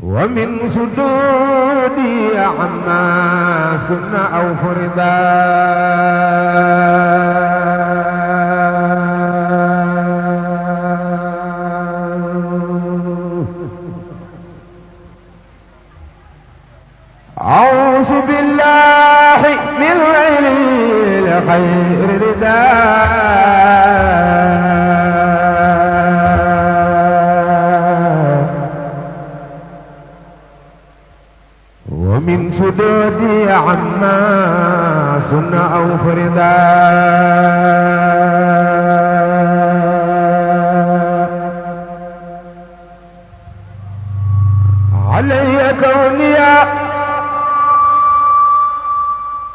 ومن سدودي عما سن أو فردا أعوذ بالله من خير رداء ومن سدودي عما سن أو فردا علي كوني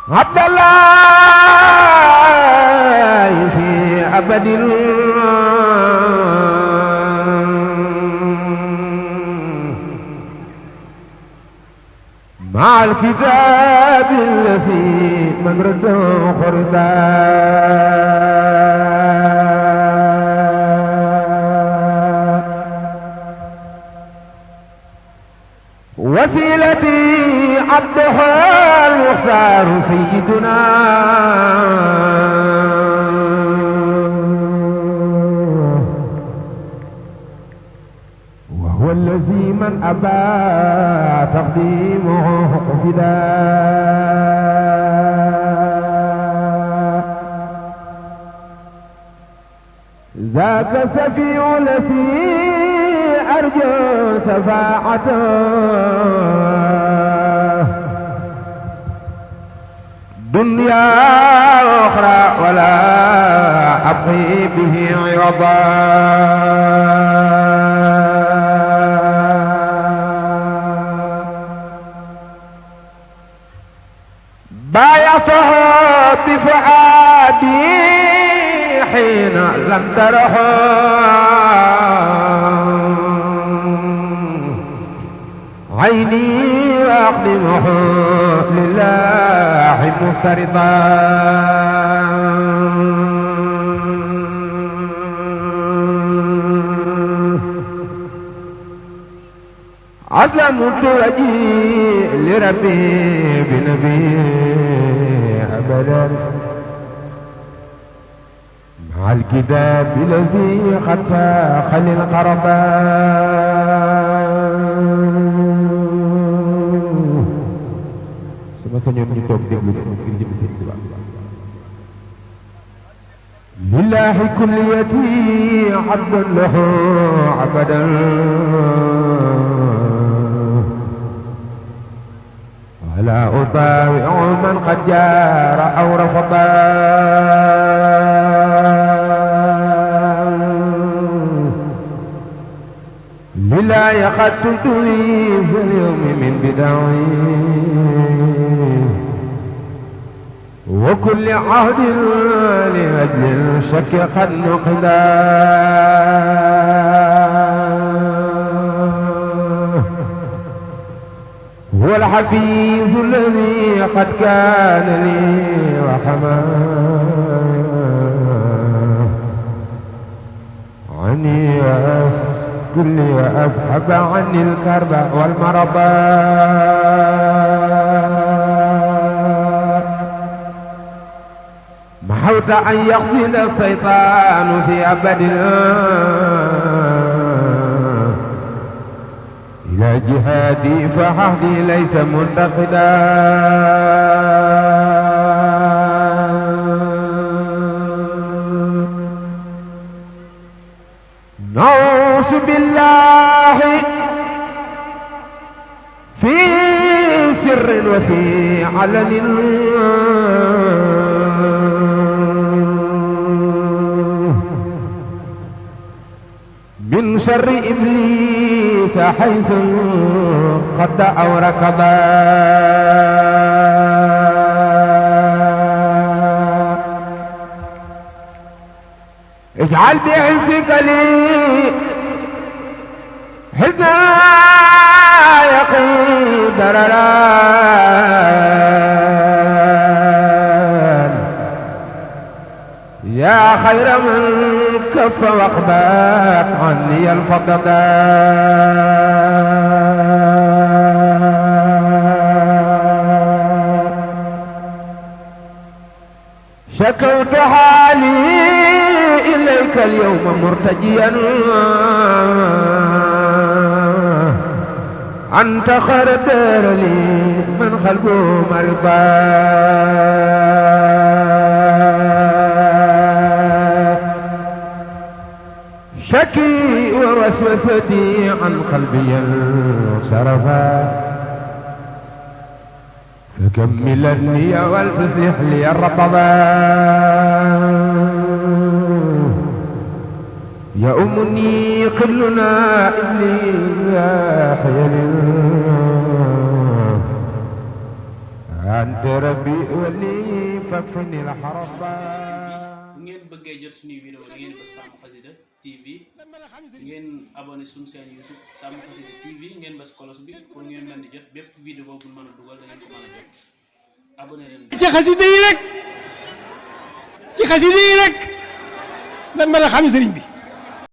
عبد الله في أبد مع الكتاب الذي من رده خردا وسيلتي عبده المختار سيدنا وهو الذي من أبى تقديمه فداء ذاك سفيع الذي أرجو شفاعته دنيا أخرى ولا أبغي به عوضا بايعته بفؤادي حين لم تره عيني وأقدمه لله مفترضا أسلمت وجهي لربي بنبي أبدا مع الكتاب الذي قد ساق للقربا sañoon ñu toog déglu ngir jëm seen Tuubaa lillahi kulliyati abdan lahu abadan wala utawi'u man qad jara aw rafada lillahi qad tultuni fi al-yawm min bid'i وكل عهد لأجل الشك قد نقدا هو الحفيظ الذي قد كان لي وحما عني كل أذهب عني الكرب والمرض محوت أن يقصد الشيطان في أبد إلى جهادي فعهدي ليس منتقدا نعوذ بالله في سر وفي علن من شر إبليس حيث قد أو ركض اجعل بعزك لي حزنا يقي درران يا خير من كف واقبات عني الفقدان إليك اليوم مرتجيا أنت خير الدار لي من قلبه مرضى شكي ووسوستي عن قلبي انصرفا فكملني ولتصلح لي الرقبا يؤمني قلنا إبلي يا خير أنت ربي ولي فاكفني الحربا ngeen bëggee jot suñuy vidéo da ngeen bës Sam Xasida TV ngeen abonné suñu chaîne YouTube Sam Xasida TV ngeen bës cloche bi pour ngeen mën di jot bépp vidéo bu mën a dugal da ngeen ko mën a jot abonné leen ci xasida yi rek lan mën a xam sëriñ bi